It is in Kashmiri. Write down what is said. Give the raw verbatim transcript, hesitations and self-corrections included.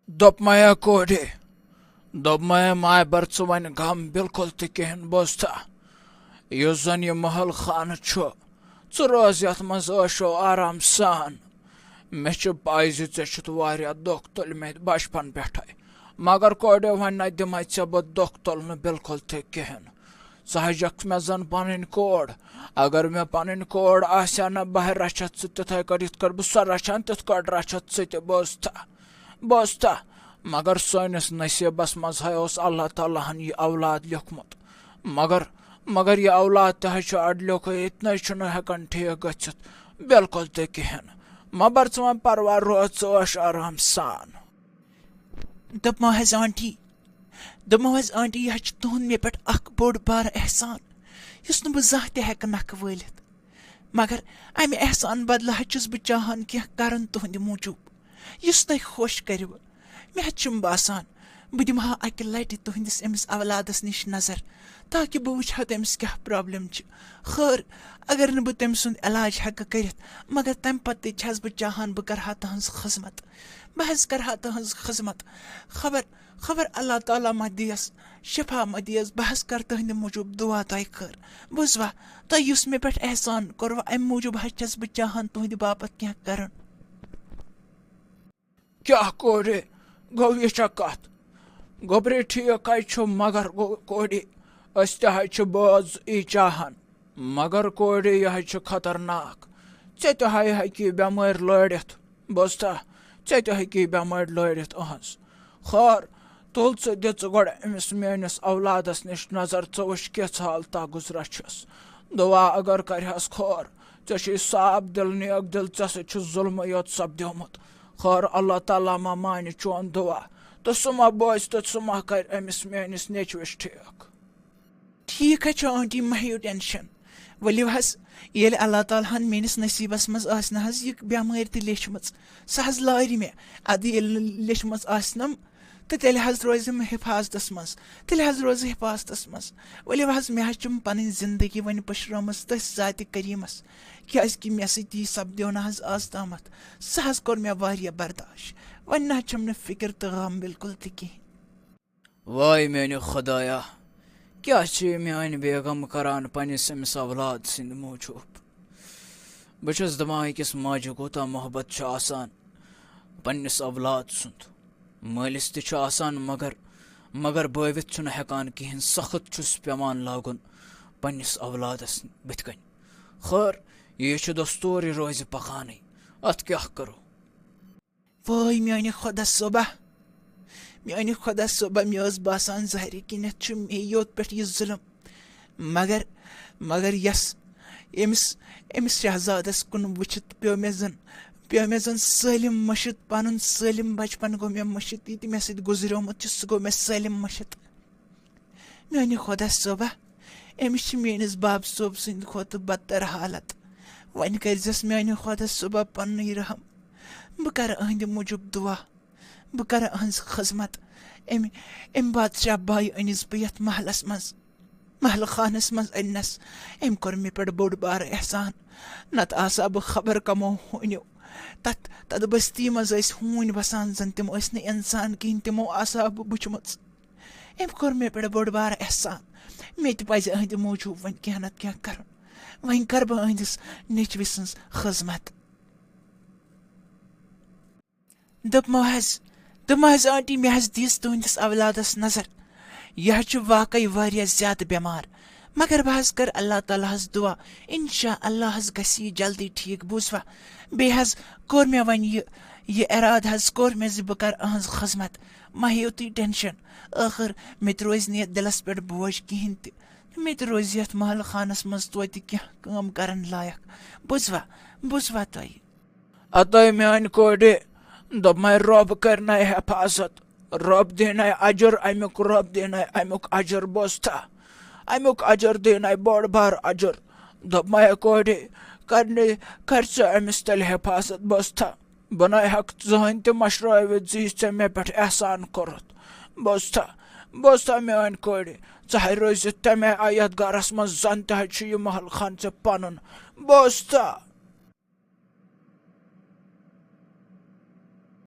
دوٚپمَے کورِ، دوٚپمَے ماے بَر ژٕ وۄنۍ غم بِلکُل تہِ کِہیٖنۍ، بوزتھا؟ یُس زَن یہِ محل خانہٕ چھُ، ژٕ روز یَتھ منٛز عٲشو آرام سان۔ مےٚ چھِ پَے زِ ژےٚ چھُتھ واریاہ دۄکھ تُلمٕتۍ بَچپَن پٮ۪ٹھَے، مگر کورِ وۄنۍ نہ دِمَے ژےٚ بہٕ دۄکھ تُلنہٕ بِلکُل تہِ کِہیٖنۍ۔ ژٕ ہَجَکھ مےٚ زَن پَنٕنۍ کور۔ اگر مےٚ پَنٕنۍ کور آسہِ ہا نہ، بہٕ ہَے رَچھَتھ ژٕ تِتھَے کٲٹھۍ یِتھ کٲٹھۍ بہٕ سۄ رَچھان، تِتھ کٲٹھۍ رَچھَتھ ژٕ تہِ، بوزتھا؟ بوزتھا؟ مگر سٲنِس نصیٖبَس منٛز ہَے اوس اللہ تعالیٰ ہَن یہِ اولاد لیوٚکھمُت۔ مگر، مگر یہِ اولاد تہِ ہَے چھُ اَڑلیوٚکھٕے، ییٚتہِ نَے چھُنہٕ ہٮ۪کان ٹھیٖک گٔژھِتھ بِلکُل تہِ کِہیٖنۍ۔ مہ بَر ژٕ وۄنۍ پَرواے، روز ژٕ عٲش آرام سان۔ دوٚپمو حظ آنٹی، دوٚپمو حظ آنٹی، یہِ حظ چھُ تُہُنٛد مےٚ پٮ۪ٹھ اَکھ بوٚڑ بارٕ احسان، یُس نہٕ بہٕ زانٛہہ تہِ ہٮ۪کہٕ نَکھٕ وٲلِتھ۔ مگر اَمہِ احسان بدلہٕ حظ چھُس بہٕ چاہان کینٛہہ کَرُن تُہٕنٛدِ موٗجوٗب، یُس تۄہہِ خۄش کَرِوٕ۔ مےٚ حظ چھُم باسان، بہٕ دِمہٕ ہا اَکہِ لَٹہِ تُہٕنٛدِس أمِس اولادَس نِش نظر، تاکہِ بہٕ وٕچھِ ہا تٔمِس کیٛاہ problem چھِ۔ خٲر، اگر نہٕ بہٕ تٔمۍ سُنٛد علاج ہٮ۪کہٕ کٔرِتھ، مگر تَمہِ پَتہٕ تہِ چھَس بہٕ چاہان بہٕ کَرٕ ہا تُہٕنٛز خدمت۔ بہٕ حظ کَرٕ ہا تُہٕنٛز خدمت۔ خبر، خبر اللہ تعالیٰ ما دِیَس شفا ما دِیَس، بہٕ حظ کَرٕ تُہٕنٛدِ موٗجوٗب دُعا تۄہہِ خٲر۔ بوٗزوا، تۄہہِ یُس مےٚ پٮ۪ٹھ احسان کوٚروٕ، اَمہِ موٗجوٗب حظ چھَس بہٕ چاہان تُہٕنٛدِ باپَتھ کینٛہہ کَرُن۔ کیٛاہ کورِ؟ گوٚو یہِ چھا کتھ؟ گوٚبرِ ٹھیٖک ہے چھُ، مگر گوٚو کورِ، أسۍ تہِ ہے چھِ بٲژ یی چاہان۔ مگر کورِ، یہِ ہے چھُ خطرناک۔ ژےٚ تہِ ہے ہیٚکہِ یہِ بٮ۪مٲرۍ لٲرِتھ۔ بوزتھا؟ ژےٚ تہِ ہیٚکہِ یہِ بٮ۪مٲرۍ لٲرِتھ أہنٛز۔ خٲر، تُل ژٕ دِ ژٕ گۄڈٕ أمِس میٲنِس اولادس نِش نظر، ژٕ وٕچھ کِژھ حالتہ گُزران چھُس۔ دُعا اگر کرِہَس خٲر، ژےٚ چھُے صاف دِل، نیک دِل، ژےٚ سۭتۍ چھُ ظُلمٕے یوت سپدیومُت۔ خٲر، اللہ تعالیٰ ما مانہِ چون دُعا، تہٕ سُہ ما بوزِ تہٕ سُہ ما کرِ أمِس میٲنِس نیٚچوِس ٹھیٖک۔ ٹھیٖک حظ چھُ آنٹی، مہ ہیٚیِو tension۔ ؤلِو حظ، ییٚلہِ اللہ تعالیٰ ہن میٲنِس نصیٖبس منٛز آسہِ نہ حظ یہِ بٮ۪مٲرۍ تہِ لیٚچھمٕژ، سۄ حظ لارِ مےٚ۔ اَدٕ ییٚلہِ نہٕ لیٚچھمٕژ آسہِ نم، تہٕ تیٚلہِ حظ روزِ مےٚ حفاظتس منٛز، تیٚلہِ حظ روزِ حفاظتس منٛز۔ ؤلِو حظ، مےٚ حظ چھُم پنٕنۍ زندگی وۄنۍ پٔشرٲمٕژ تٔتھۍ ذاتِ کریٖمس، کیازِ کہِ مےٚ سۭتۍ یی سپدیو نہ حظ آز تامتھ۔ سُہ حظ کوٚر مےٚ واریاہ برداش۔ وۄنۍ نہ حظ چھم نہٕ فکر تہٕ غم بالکل تہِ کِہیٖنۍ۔ واے میانہِ خدایا، کیٛاہ چھِ یہِ میٲنۍ بیگم کران پننِس أمِس اولاد سٕنٛدِ موٗجوٗب؟ بہٕ چھُس دپان، أکِس ماجہِ کوٗتاہ محبت چھُ آسان پننِس اولاد سُنٛد۔ مٲلِس تہِ چھُ آسان، مگر، مگر بٲوِتھ چھُنہٕ ہٮ۪کان کِہیٖنۍ، سخت چھُس پٮ۪وان لاگُن پننِس اولادس بٕتھِ کنہِ۔ خٲر، یہِ چھُ دستوٗر، یہِ روزِ پکانٕے، اتھ کیٛاہ کرو؟ وٲے میانہِ خۄدا صٲبہ، میانہِ خۄدا صٲبہ، مےٚ ٲس باسان زہرِ کِنٮ۪تھ چھُ مے یوت پٮ۪ٹھ یہِ ظُلم۔ مگر، مگر یَس أمِس، أمِس شہزادَس کُن وٕچھِتھ پیوٚو مےٚ زَن، پیوٚو مےٚ زَن سٲلِم مٔشِتھ، پَنُن سٲلِم بَچپَن گوٚو مےٚ مٔشِتھ، یہِ تہِ مےٚ سۭتۍ گُزریومُت چھُ، سُہ گوٚو مےٚ سٲلِم مٔشِتھ۔ میانہِ خۄدا صٲبہ، أمِس چھِ میٲنِس باب صٲب سٕنٛدِ کھۄتہٕ بدتر حالت۔ وۄنۍ کٔرۍزٮ۪س میانہِ خۄدا صٲبہ پننُے رحم۔ بہٕ کرٕ أہنٛدِ موٗجوٗب دُعا۔ بہٕ کرٕ أہنٛز خدمت۔ أمۍ، أمۍ بادشاہ بایہِ أنِس بہٕ یتھ محلس منٛز، محلہٕ خانس منٛز أننس۔ أمۍ کوٚر مےٚ پٮ۪ٹھ بوٚڑ بارٕ احسان۔ نتہٕ آسہٕ ہا بہٕ خبر کمو ہوٗنیو۔ تتھ، تتھ بستی منٛز ٲسۍ ہوٗنۍ وسان، زن تِم ٲسۍ نہٕ انسان کِہیٖنۍ، تِمو آسہٕ ہا بہٕ بُچھمٕژ۔ أمۍ کوٚر مےٚ پٮ۪ٹھ بوٚڑ بارٕ احسان۔ مےٚ تہِ پَزِ أہنٛدِ موٗجوٗب وۄنۍ کینٛہہ نَتہٕ کینٛہہ کَرُن۔ وۄنۍ کَرٕ بہٕ أہنٛدِس نیٚچوِ سٕنٛز خدمت۔ دوٚپمو حظ، دوٚپمو حظ، آنٹی، مےٚ حظ دِژ تُہٕنٛدِس اولادَس نظر۔ یہِ حظ چھُ واقعی واریاہ زیادٕ بٮ۪مار۔ مگر بہٕ حظ کَرٕ اللہ تعالیٰ ہَس دُعا، اِنشاء اللہ حظ گژھِ یہِ جلدی ٹھیٖک، بوٗزوا؟ بیٚیہِ حظ کوٚر مےٚ وۄنۍ یہِ، یہِ اِرادٕ حظ کوٚر مےٚ زِ بہٕ کَرٕ أہٕنٛز خدمت۔ مہ ہیٚیِو تُہۍ tension۔ ٲخٕر مےٚ تہِ روزِ نہٕ یَتھ دِلَس پٮ۪ٹھ بوج کِہیٖنۍ تہِ۔ مےٚ تہِ روزِ یَتھ محلہٕ خانَس منٛز توتہِ کینٛہہ کٲم کَرَن لایق۔ بوٗزوا؟ بوٗزوا تۄہہِ؟ اَدَے میٛانہِ کورِ، دوٚپمَے، رۄب کَرِ نَے حفاظت۔ رۄب دِنَے اجر اَمیُک، رۄب دِنَے اَمیُک اجر، بوزتھا؟ اَمیُک اجر دِنَے بوٚڑ بار اجر۔ دوٚپمَے، کورِ، کَرِ نَے، کَرِ ژٕ أمِس تیٚلہِ حفاظت، بوزتھا؟ بہٕ نَے ہٮ۪کہٕ زٕہٕنۍ تہِ مٔشرٲوِتھ زِ یہِ ژےٚ مےٚ پٮ۪ٹھ احسان کوٚرُتھ۔ بوزتھا؟ بوزتھا میٛانہِ کورِ؟ ژٕ ہے روزِ تَمے آیہِ یَتھ گَرَس منٛز، زَن تہِ ہے چھُ یہِ محل خان ژےٚ پَنُن۔ بوزتھا؟